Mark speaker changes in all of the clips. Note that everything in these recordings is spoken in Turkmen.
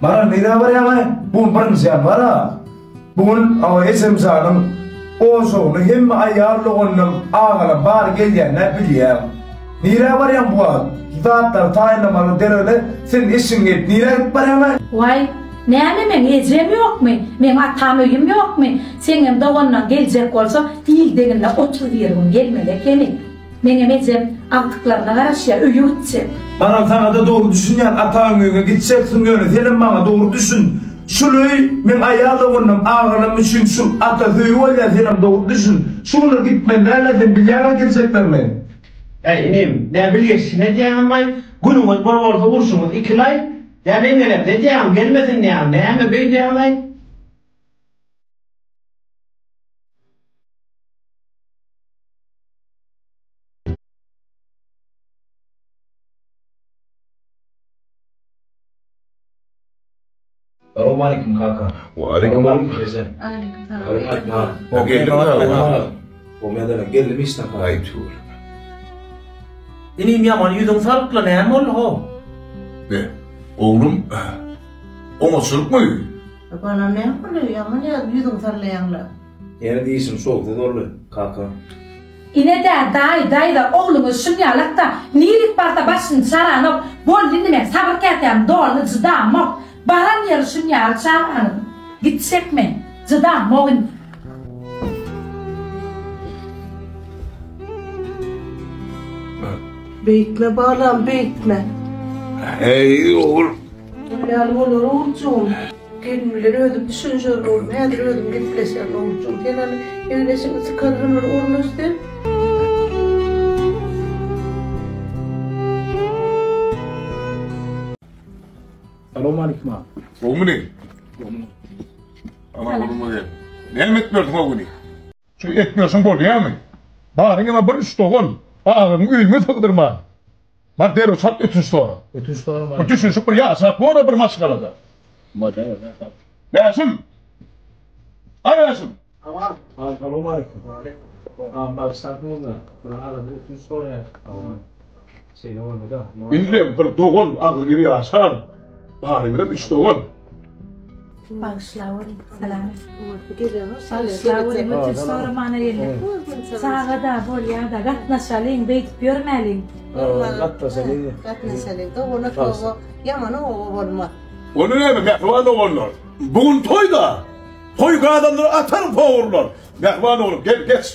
Speaker 1: Maral nirä barýaňaý? Bu gün birinji ýanwar-a. Bu gün awa Ejemjanyň ojagyna hemme aýal doganlam, agalam bary gelýän-ä bilýäň. Nirä barýaň bu wagt? Zatlary taýynlamaly deregine sen eşigiňi geýip nirä gidip barýaňaý?
Speaker 2: Waý, näme meň ejem ýokmy? Meň atam öýüm ýokmy? Seňem doganlaň geljek bolsa il deňinde 31 gün gelmeli ekeni. Meňem ejem agtyklaryna garaşýar, öýe gitjek.
Speaker 1: Maral saňada dogry düşünýän ataň öýüňe gitjeksiň ýöne senem maňa dogry düşün. Şul öý meň aýal doganlam agalam üçin şul ata söýi bolýar senem dogry düşün. Şu günler gitmeli dälä sen bilýäňä geljeklerini.
Speaker 3: Äý inim, nä bilgeşsin edýäňem-aý, günüňiz bir bolsa urşuňyz ikilaý, nä men gelemde edýäňem, gelmesin diýýäňem, näme beýdýäňiz-aý?
Speaker 1: Salowmaleýkim kaka.
Speaker 4: Waleýkim
Speaker 1: eje.
Speaker 5: Aleýkim salam.
Speaker 4: O geldim
Speaker 1: O menden geldim işden.
Speaker 4: Aý tüweleme.
Speaker 6: Inim ýaman ýüzüň salykla näme boldy how?
Speaker 4: Be, oglum, oňaçylykmy?
Speaker 5: Balam näme boldy ýaman ýüzüňi sallaýaňla.
Speaker 1: Ýene dişim şowsuz boldy, kaka.
Speaker 2: Ine-dä, daýy, daýza, ogluňyz şunýalak-da, nirik barsa başyny çaranok, boldy indi meň sabyr käsäm doldy, jydamok, baran ýeri şunýaly çaganyň. Gitjek men, jydamok indi.
Speaker 5: Beýtme balam, beýtme.
Speaker 4: Eý, ogul.
Speaker 5: Ol ýaly bolar oguljygym. Gelin bilen özüm düşünişerin oglum, häzir özüm gepleşerin oguljygym. Sen hany egin-eşigiňi çykar hem bir ornaş sen.
Speaker 1: Salowmalikim aga.
Speaker 4: Gowmyny? Aman gurma gel. Näme etmersiň o güni? Şu etmersiň bolýamy? Baryňam bir üç dogan, agaňy öýüňe sygdyrman. Bar derrew çalt ötünç sora.
Speaker 1: Ötünç soramaly.
Speaker 4: Bir düşünişip bir ýaşap bor-a bir maşgalada. Bäşim! Aý Bäşim!
Speaker 1: Aman. Salowmaleýkim. Agam bagyşlarsyňyz-da. Bir aradan ötünç soraýar. Şeýle boldy-da.
Speaker 4: Indem bir dogan agzybir ýaşar. Barymyzam üç dogan.
Speaker 2: Bagyşlaweriň, salam. Bagyşlaweriň, ötünç soramana geldik. Çaga-da, bolýa-da, gatnaşalyň, beýdip ýörmäliň.
Speaker 1: Gatnaşalyň.
Speaker 5: Gatnaşalyň. Dogana toba, ýamana oba bolmaz.
Speaker 4: Onda näme, mähriban doganlar, bu gün toý-da! Toý gazanlary atar powurlar. Mähriban oglum, gel, geç.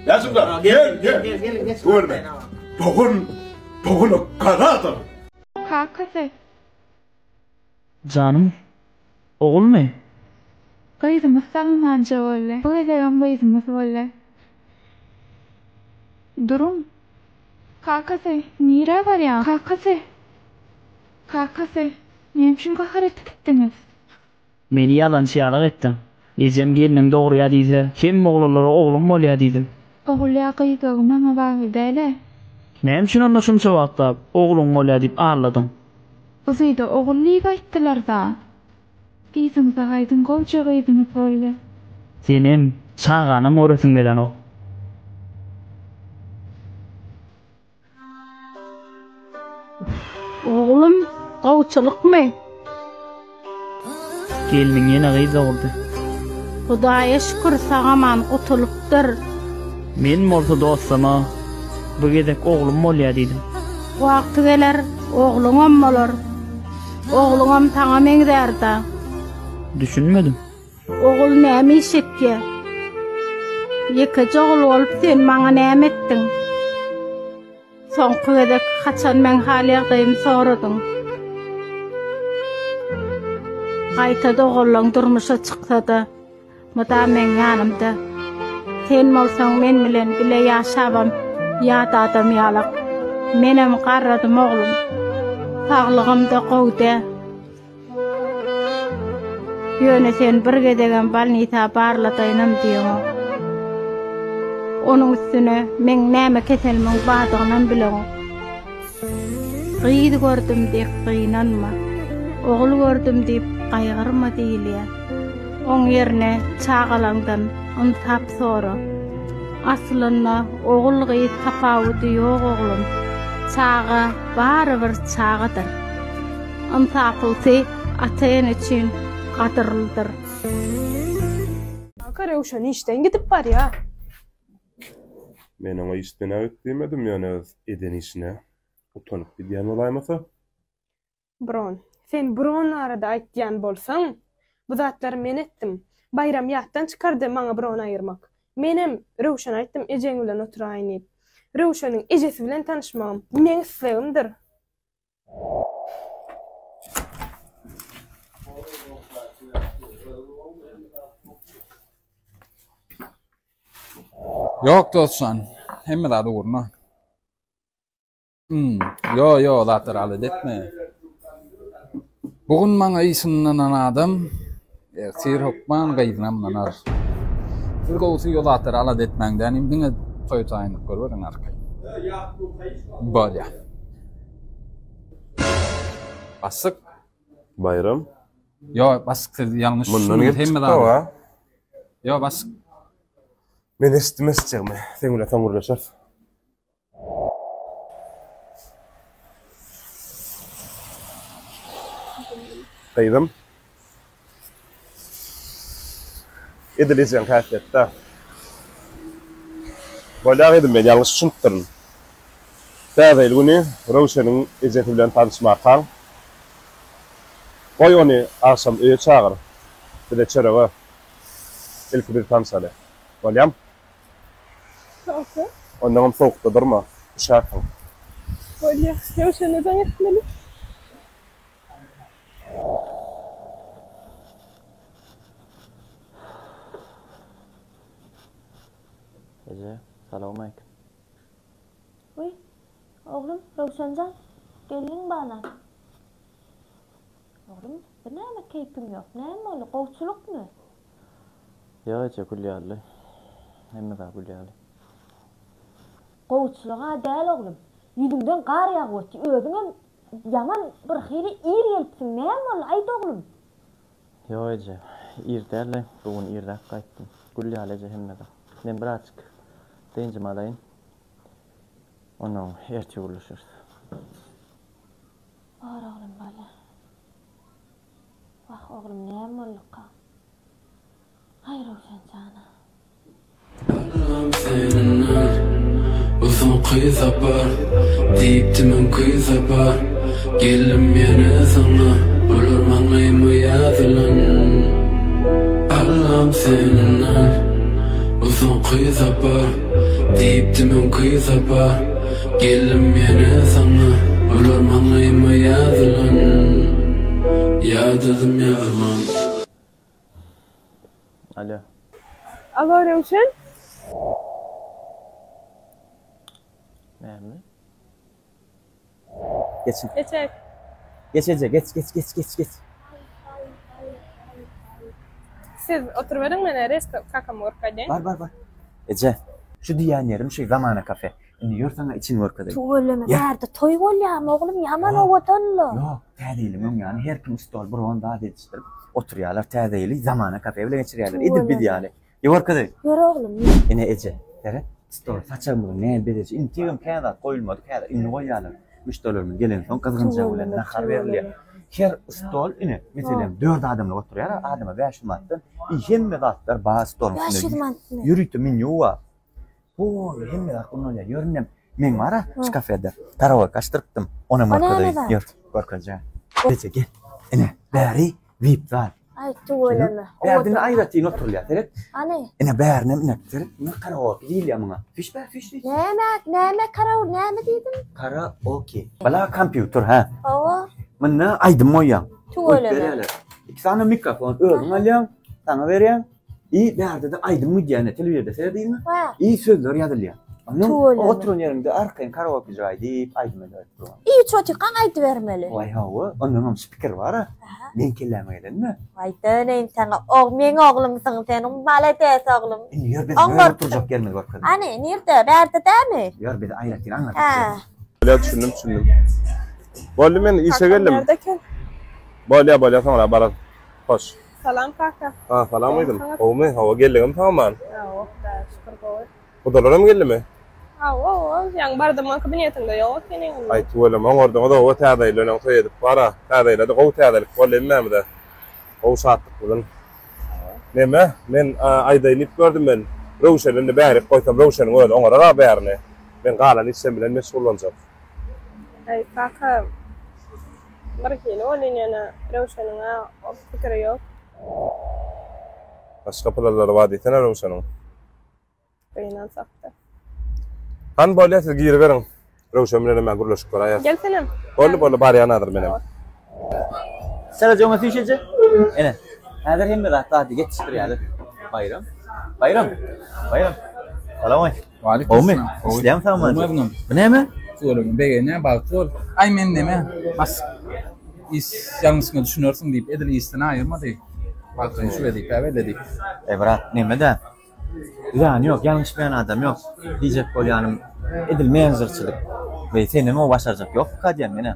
Speaker 4: Ýaşymda, gel, gel. Görme. Dogan, dogana galadyr.
Speaker 7: Kakasy.
Speaker 6: Janym, ogulmy?
Speaker 7: Gyzymyz sag-amanja boldy. Bu gezegem gyzymyz boldy. Duruň! Kakasy, nirä barýaň? Kakasy! Kakasy, näme üçin gahar edip gitdiňiz?
Speaker 6: Meni ýalançy ýalak etdiň. Ejem gelniň dogurýa diýse, hemme oglanlara oglum bolýa diýdim.
Speaker 7: Ogul ýa gyzlygy maňa bagly däl-ä.
Speaker 6: Näme üçin onda şunça wagtlap ogluň bolýa diýip aldadyň?
Speaker 7: Uzyda ogul diýip aýtdylar-da. Yzyňyza gaýdyň gowja gyzyňyz boldy.
Speaker 6: Senem çaganam göresiň gelenok.
Speaker 8: Oglum, gowçulykmy?
Speaker 6: Gelniň ýene gyz dogurdy.
Speaker 8: Hudaýa şükür sag-aman gutulypdyr.
Speaker 6: Men bolsa dostuma bu gezek oglum bolýa diýdim.
Speaker 8: Wagty geler, ogluňam bolar. Ogluňam saňa meňzär-da.
Speaker 6: Düşünmedim.
Speaker 8: Ogul näme iş etýär? Ýekeje ogul bolup sen maňa näme etdiň? Soňky gezek haçan meň hal-ýagdaýymy soradyň? Gaýta doganlaň durmuşa çyksa-da, mydam meň ýanymda. Sen bolsaň men bilen bile ýaşabam ýat adam ýalak. Menem garradym oglum. Saglygym-da gowy däl. Ýöne sen bir gezegem bolnisa barladaýynam diýeňok. Onuň üstüne meň näme keselimiň bardygynam bileňok. Gyz gördüm diýip gynanma, ogul gördüm diýip gaýgyrma diýilýär. Oň ýerine çagalaňdan ynsap sora. Aslynda ogul-gyz tapawudy ýok oglum. Çaga barybir çagadyr. Ynsaplysy. ata-ene üçin gadyrlydyr.
Speaker 9: Kaka Röwşen işden gidip barýa.
Speaker 10: Men oňa işden-ä git diýmedim, ýöne öz eden işine utanyp gidýän bolaýmasa.
Speaker 9: Bron. Sen bron barada aýtýan bolsaň, bu zatlary men etdim. Baýram ýatdan çykardy maňa bron aýyrmak. Menem Röwşene aýtdym ejeň bilen oturaýyn diýip. Röwşeniň ejesi bilen tanyşmagym meň islegimdir.
Speaker 11: Ýok dostjan, hemme zat ugruna. Hmm, ýo ýo zatlar alada etme. Bu gün maňa işinden adam ertir hökman gyzyna ynanar. Siz gowusy o zatlary alada etmäň dänim diňe toý taýynlyk görüberiň arkaýyn. Bolýa. Bassyk.
Speaker 10: Baýram.
Speaker 11: Ýo, bassyk siz ýalňyş
Speaker 10: Mundan
Speaker 11: düşündiňiz
Speaker 10: gelip
Speaker 11: hemme
Speaker 10: çykdy
Speaker 11: zady.
Speaker 10: wa.
Speaker 11: Ýo, bassyk.
Speaker 10: Men eşitdim eşitjegimi. Seň bilen soň gürleşeris. Gyzym. Edil ejeň häsiýetde. Bolýa gyzym men ýalňyş düşünipdirin. Täze ýyl güni Röwşeniň ejesi bilen tanyşmarkaň. Goý ony agşam öýe çagyr. Bize çörege. Ilki biz tanyşaly. Bolýam?
Speaker 9: Kaka.
Speaker 10: Ondaňam sowukda durma, üşärsiň.
Speaker 9: Bolýa. Röwşene jaň etmeli.
Speaker 12: Eje, salowmaleýkim.
Speaker 13: Wiý, oglum, Röwşen jan, geldiň bana. Oglum, bu näme keýpiň ýok, näme boldy, gowçulykmy?
Speaker 12: Ýok eje, gül ýaly. Hemme zat gül ýaly.
Speaker 13: Gowçulyg-a däl oglum. Ýüzüňden gar ýagyp otyr, özüňem ýaman birhili ir gelipsiň, näme boldy, aýt oglum?
Speaker 12: Ýok eje, ir däl-le, bu gün irräk gaýtdym. Gül ýaly eje hemme zat. Men birazjyk dynjymy alaýyn. Onnoň ertir gürleşeris.
Speaker 13: Bar oglum bolýar. Wah oglum näme bolduka? Haý Röwşen jana.
Speaker 14: Allam seninden bu soňky sapar Diýipdi müňki sapar Geldim ýene saňa Bular maňlaýyma ýazylan Allam seninden bu soňky sapar Diýipdi müňki sapar Geldim ýene saňa Bular maňlaýyma ýazylan Ýadadym ýazman.
Speaker 12: Alo.
Speaker 9: Alo Röwşen.
Speaker 12: Näme?
Speaker 15: Geçin.
Speaker 9: Geçek.
Speaker 15: Geç eje, geç, geç, geç, geç, geç.
Speaker 9: Siz oturyberiň men resto kakamy görüp gaýdaýyn.
Speaker 15: Bar, bar, bar. Eje, şu diýýän ýerim şu Zamana kafe. Indi ýör saňa içini görkezeýin.
Speaker 13: Tüweleme,
Speaker 15: Ýör.
Speaker 13: bärde toý bolýamy oglum, ýaman owadan-la.
Speaker 15: Ýok, Täze ýylyň öň ýany her kim stol, bron zat edişdirip oturýarlar. Täze ýyly Zamana kafe bilen geçirýärler. Edil biz
Speaker 13: Tüweleme.
Speaker 15: ýaly. Ýör görkezeýin.
Speaker 13: Ýör oglum, ýör.
Speaker 15: Ine eje, seret, stol, saçagymyzyň näme bezeji. Integem kän zat goýulmadyk häzir, indi goýýarlar. Müşderilerimiz gelensoň gyzgynja bilen
Speaker 13: Tüweleme,
Speaker 15: nahar berilýär.
Speaker 13: tüweleme.
Speaker 15: Her stol ine, meselem, dört adamlyk oturýar, adama 500 manatdan. I hemme zatlar bar stoluň
Speaker 13: 500
Speaker 15: üstünde.
Speaker 13: manatmy?
Speaker 15: Ýörite menýu bar. Hol, hemme zat gurnalýar. Ýör inem, meň bar-a şu kafede karaoke açdyrypdym. Onam
Speaker 13: O näme
Speaker 15: görkezeýin.
Speaker 13: zat?
Speaker 15: Ýör, görkezjän. Eje, gel. Ine, bäri VIP zal.
Speaker 13: Aý, tüweleme.
Speaker 15: Bärde aýratyn oturylýar, seret.
Speaker 13: Hany?
Speaker 15: Ine, bärinem, ine, seret, ine karaoke diýilýär muňa. Süýş bä, süýş, süýş.
Speaker 13: Näme, näme karaoke, näme diýdiň?
Speaker 15: Karaoke. Bala kompýuter, hä?
Speaker 13: Hawa.
Speaker 15: Munda aýdym goýýaň.
Speaker 13: Tüweleme.
Speaker 15: Goýup berýärler. Iki sany mikrofon özüň alýaň, saňa berýän. I bärde-de aýdym gidýär, ine, telewizorda seredýäňmi? I sözler ýazylýar. Ondan oturan ýeriňde arkaýyn karaoke jaý diýip aýdym edip durýan.
Speaker 13: I çotikan aýdybermeli.
Speaker 15: Waý hawa, ondanam şu pikir bar-a. Meň kelläme gelenmi?
Speaker 13: Waý döneýin saňa, og meň oglumsyň sen, maledes oglum.
Speaker 15: Indi ýör biz ýör oturjak ýerimizi görkezeli.
Speaker 13: Hany, nirde, bärde dämi?
Speaker 15: Ýör bizi aýratyn aňladyp ber.
Speaker 10: Bolýa düşündim düşündim. Boldy men işe geldim.
Speaker 9: Kakam nirde eken?
Speaker 10: Bolýa bolýa soňra barar. Hoş.
Speaker 9: Salam kaka.
Speaker 10: Ha salam gyzym. Gowumy? Hawa geldiňmi sag-aman?
Speaker 9: Hawa, Hudaýa şükür gowy.
Speaker 10: Gudalaram geldimi?
Speaker 9: Hawa, hawa. Ýaňy bardym maň kabinetiňde ýok ekeniň.
Speaker 10: Aý tüweleme oňardyňyz oba täze ýyl öňüň toý edip bara. Täze ýyla-da gowy täzelik boldy hemmämize. Gowy şatlyk bilen. Neme, men aýdaýyn diýip gördüm men. Röwşeni indi bärik goýsam Röwşeniň özi oňarar-a bärini. Men galan işlem bilen meşgullanjak.
Speaker 9: Aý kaka, birhili welin ýöne Röwşeniň-ä o pikiri ýok.
Speaker 10: Başga planlary bar diýsene Röwşeniň.
Speaker 9: Gynansakda.
Speaker 10: Hany bolýa siz giriberiň. Röwşen bilenem men gürleşip göräýeris.
Speaker 9: Gel senem.
Speaker 10: Boldy boldy barýan hazir menem.
Speaker 15: Sera öňe süýşeje. Ene. Häzir hemme zat zady ýetişdirýärler. Baýram. Baýram. Baýram. Salam.
Speaker 11: Waleýkim
Speaker 15: salam. Işleýäň sagman. Bu näme?
Speaker 11: Tüweleme begenýän bagtly bol. Aý men neme? Bas iş ýalňyşyňa düşünersiň diýip edil işden aýyrmady. Wagtlaýyn şu wezipä belledi.
Speaker 15: Eý brat neme-dä? Zyýany ýok, ýalňyşmaýan adam ýok. Diýjek bolýanym edil menejerçilik. We senem o başarjak ýokmyka diýýän menä.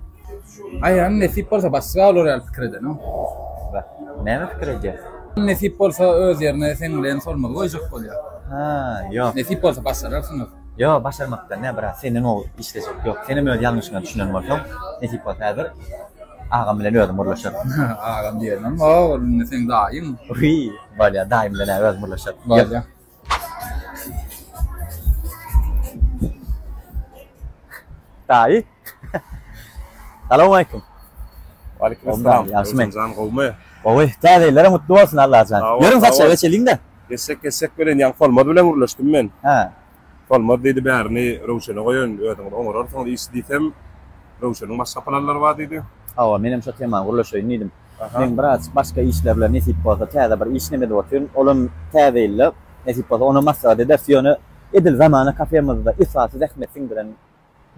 Speaker 11: Aý hany nesip bolsa başga olar ýaly pikir edenok.
Speaker 15: Wah, näme pikir edýär?
Speaker 11: Nesip bolsa öz ýerine seň bilen Solmazy goýjak bolýar.
Speaker 15: Ha, ýok.
Speaker 11: Nesip bolsa başararsyňyz.
Speaker 15: Ýok, başarmakdan nä brat, senden o işlejek ýok. Senem öz ýalňyşyňa düşünen bolsaň, nesip bolsa häzir agam bilen özüm gürleşerin.
Speaker 11: Agam diýenem bar, ol indi seň daýyň.
Speaker 15: Wiý, bolýar, daýym bilen-ä özüm gürleşerin.
Speaker 11: Bolýar.
Speaker 15: Daýy. Salowmaleýkim.
Speaker 10: Waleýkim essalam.
Speaker 15: Ýagşymy?
Speaker 10: Jan gowumy?
Speaker 15: Gowy. Täze ýyllaryň gutly bolsun Allajan. Ýörüň saçaga geçeliň-de.
Speaker 10: Geçsek geçsek welin ýaňy Solmaz bilen gürleşdim men.
Speaker 15: Hä.
Speaker 10: Solmaz diýdi bärini Röwşene goýaýyn özüňiz oňararsyňyz işi diýsem Röwşeniň başga planlary bar diýdi.
Speaker 15: Hawa menem şo temany gürleşeýin diýdim. Men biraz başga işler bilen nesip bolsa täze bir iş neme edip otyryn. Olam täze ýylda nesip bolsa onam maslahat ederis. Ýöne edil Zamana kafemizde esasy zähmet siňdiren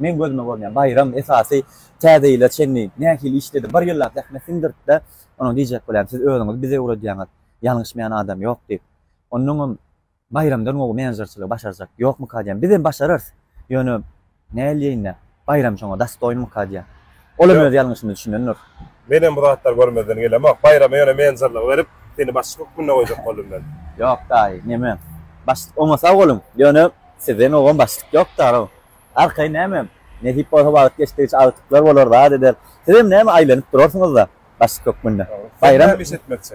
Speaker 15: Meň gözüme görünýän Baýram esasy täze ýyla çenli nähili işledi bir ýyllap zähmet siňdiripdi onuň diýjek bolýan siz özüňiz bize öwredýäňiz ýalňyşmaýan adam ýok diýip onnoňam Baýramdan gowy menejerçiligi başarjak ýokmyka diýýän bizem başararys ýöne näleýin-dä Baýram şoňa dostoýnmyka diýýän olam öz ýalňyşyna düşünendir.
Speaker 10: Menem bu zatlary görmezden gelemok. Baýrama ýöne menejerligi berip, seni başlyk hökmünde goýjak boldum men.
Speaker 15: Ýok daýy, neme, başlyk oňa sag boluň, ýöne Sizden ogam başlyk ýok darow. Arkaýyn näme, nesip bolsa wagt geçdigiçe agtyklar bolar, zat eder. Sizem näme aýlanyp durarsyňyzda başlyk hökmünde.
Speaker 10: Sen näme iş etmekçi?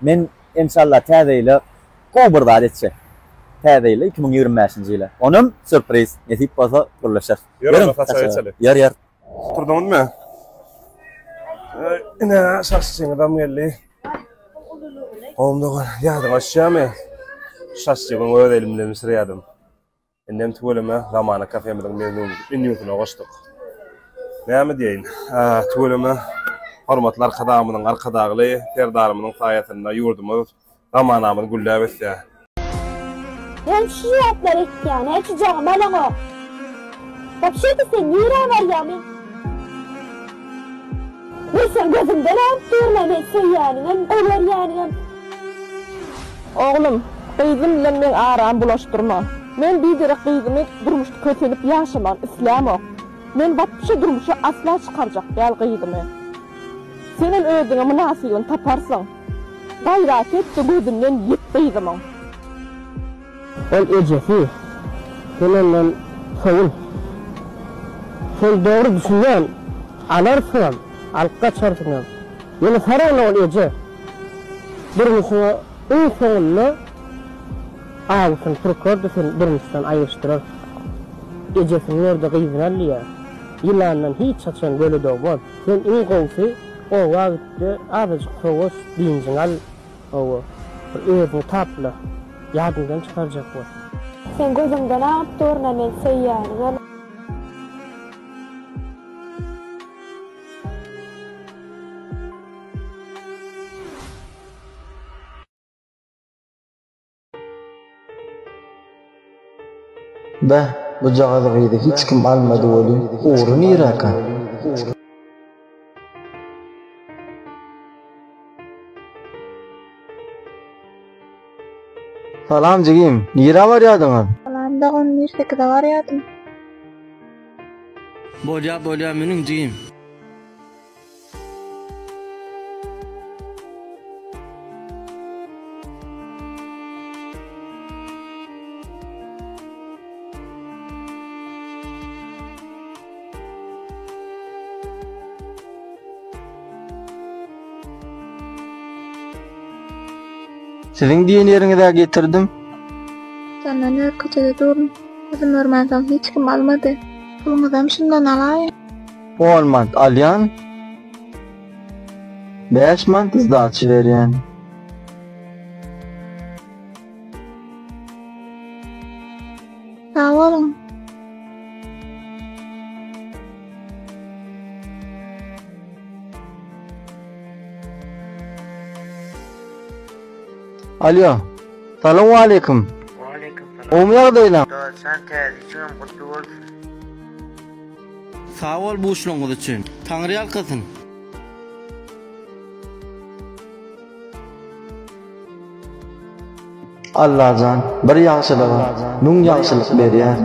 Speaker 15: Men enşalla täze ýyla gowy bir zat etjek. Täze ýyla 2025-nji ýyla. Onam sýurpriz, nesip bolsa gürleşeris.
Speaker 10: Ýör onda saçaga geçeli.
Speaker 15: Ýör ýör.
Speaker 10: Oturdyňyzmy? Ine şaşlygyňyzam geldi. Gowmy dogan, ýadyňa düşýärmi? Şaşlygyň öz elim bilen bişirýärdim. Indem tüweleme Zamana kafemiziň menýusyna goşduk. Näme diýeýin? Tüweleme hormatly Arkadagymyzyň, Arkadagly Serdarymyzyň saýasynda ýurdumyz, zamanamyz gülläp ösýär.
Speaker 13: Sen şu zatlary etýän, hä çyjagymy alaňok. Wapşe-de sen nirä barýaň men Men seň gözüňden aňyp durun-a men söýýäniňem, gowy görýäniňem.
Speaker 16: Oglum, gyzym bilen meň aramy bulaşdyrma. Men biderek gyzymy durmuşda kösenip ýaşamagyny islämok. Men wapşe durmuşa asla çykarjak däl gyzymy. Senem özüňe mynasybyny taparsyň. Gaýrat et-de gözünden ýit gyzymyň.
Speaker 17: Ol ejesi, Sen ondan sowul. Sen dogry düşünýän, alarsyňam, alyp gaçarsyňam. Ýöne sar ony ol eje. Durmuşyňa iň soňunda awusyny pürker-de seni durmuşdan aýryşdyrar. Ejesini ber-de gyzyny al diýýär. Ýylandan hiç haçan göle dogmaz. Sen iň gowusy oba git-de azajyk sowaş, dynjyňy al. Hawa, bir özüňi tapla, ýadyňdan çykarjak bol.
Speaker 13: Seň gözüňden agyp durna men söýýäniňem.
Speaker 18: Beh, bujagaz gyzy hiç kim almady welin, ugry niräkä? Salam jigim, nirä barýadyňyz?
Speaker 7: Salam dogan, mir sekize barýadym.
Speaker 19: Bolýa bolýa münüň jigim.
Speaker 18: Siziň diýen ýeriňize getirdim.
Speaker 7: Şondan bäri köçede durun. Özüm görmänsoň hiç kim almady. Puluňyzam şundan alaýyň.
Speaker 18: On manat alýan. Bäş manat sdaça berýän.
Speaker 7: Sag boluň.
Speaker 18: Alýo. Salowmaleýkim. Gowmy ýagdaýlaň?
Speaker 20: Dostjan täze ýylyň gutly bolsun.
Speaker 19: Sag bol buşlugyňyz üçin. Taňry ýalkasyn.
Speaker 18: Allajan bir ýagşylyga müň ýagşylyk berýär.